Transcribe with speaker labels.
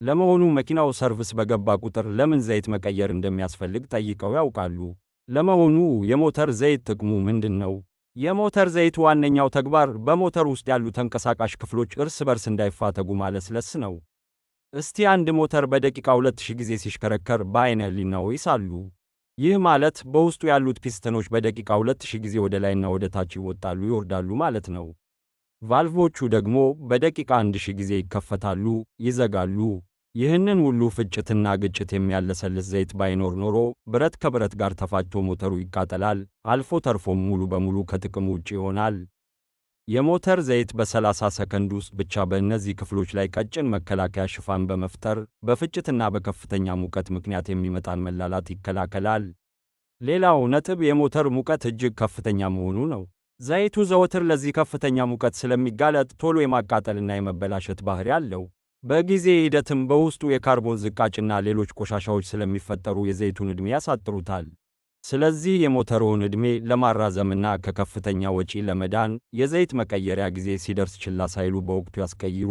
Speaker 1: ለመሆኑ መኪናው ሰርቪስ በገባ ቁጥር ለምን ዘይት መቀየር እንደሚያስፈልግ ጠይቀው ያውቃሉ? ለመሆኑ የሞተር ዘይት ጥቅሙ ምንድን ነው? የሞተር ዘይት ዋነኛው ተግባር በሞተር ውስጥ ያሉ ተንቀሳቃሽ ክፍሎች እርስ በርስ እንዳይፋተጉ ማለስለስ ነው። እስቲ አንድ ሞተር በደቂቃ 2000 ጊዜ ሲሽከረከር በዓይነ ሕሊናዎ ይሳሉ። ይህ ማለት በውስጡ ያሉት ፒስተኖች በደቂቃ 2000 ጊዜ ወደ ላይና ወደ ታች ይወጣሉ ይወርዳሉ ማለት ነው። ቫልቮቹ ደግሞ በደቂቃ 1000 ጊዜ ይከፈታሉ፣ ይዘጋሉ። ይህንን ሁሉ ፍጭትና ግጭት የሚያለሰልስ ዘይት ባይኖር ኖሮ ብረት ከብረት ጋር ተፋጭቶ ሞተሩ ይቃጠላል፣ አልፎ ተርፎም ሙሉ በሙሉ ከጥቅም ውጭ ይሆናል። የሞተር ዘይት በ30 ሰከንድ ውስጥ ብቻ በእነዚህ ክፍሎች ላይ ቀጭን መከላከያ ሽፋን በመፍጠር በፍጭትና በከፍተኛ ሙቀት ምክንያት የሚመጣን መላላት ይከላከላል። ሌላው ነጥብ የሞተር ሙቀት እጅግ ከፍተኛ መሆኑ ነው። ዘይቱ ዘወትር ለዚህ ከፍተኛ ሙቀት ስለሚጋለጥ ቶሎ የማቃጠልና የመበላሸት ባህሪ አለው። በጊዜ ሂደትም በውስጡ የካርቦን ዝቃጭና ሌሎች ቆሻሻዎች ስለሚፈጠሩ የዘይቱን ዕድሜ ያሳጥሩታል። ስለዚህ የሞተርዎን ዕድሜ ለማራዘምና ከከፍተኛ ወጪ ለመዳን የዘይት መቀየሪያ ጊዜ ሲደርስ ችላ ሳይሉ በወቅቱ ያስቀይሩ።